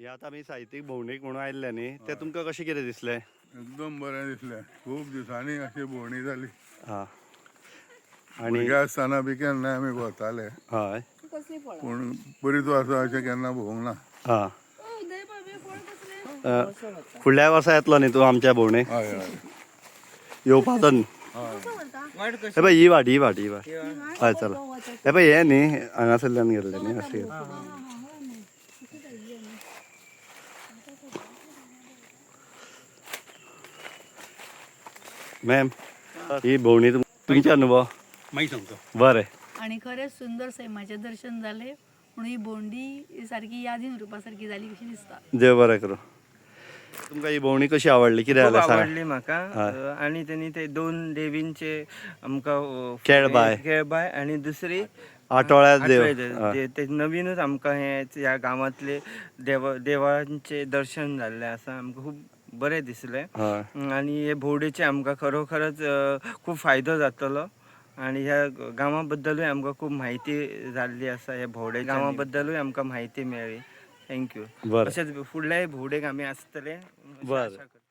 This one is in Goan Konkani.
हे आतां आमी साहित्यीक भोंवडेक म्हणून आयिल्ले न्ही, ते तुमकां कशें कितें दिसलें? एकदम बरें दिसलें. खूब दिसांनी अशी भोंवडी जाली. हां, आनी भुरगे आसतना बी केन्ना आमी भोंवताले. हय. कसली फळां? पूण बरीच वर्सां अशें केन्ना भोंवंक ना. हां, फुडल्या वर्सा येतलो न्ही तूं आमच्या भोंवडेक? हय हय. येवपाचो न्ही? वाट कशी? हे पळय, ही वाट, ही वाट, ही वाट. हय, चला. हे पळय, हे न्ही हांगासरल्यान गेल्ले न्ही अशें. मॅम, ही भोंवडी तुमचे अनुभव? मागीर सांगतो. बरें. आणि खरेंच सुंदर सैमाचें दर्शन जालें म्हणून ही भोंवडी सारकी यादीन उरपा सारकी जाली कशी दिसता. देव बरें करूं. तुमकां ही भोंवडी कशी आवडली, कितें खूब जालें सांगा. आवडली म्हाका. हय. आनी तेणी ते दोन देवींचे आमकां केळबाय. केळबाय आनी दुसरी आटोळ्या देव. आटोळ्या देव. हय. ते नवीनूच आमकां हे ह्या गांवांतले देवांचे दर्शन जाल्लें आसा. आमकां खूब बरें दिसलें. हय. आनी हे भोंवडेचे आमकां खरोखरच खूब फायदो जातलो आनी ह्या गांवा बद्दलूय आमकां खूब म्हायती जाल्ली आसा. ह्या भोंवडे गांवा बद्दलूय आमकां म्हायती मेळ्ळी. Thank you. बरें. तशेंच फुडल्याय भोंवडेक आमी आसतले अशी बरें. आशा करता.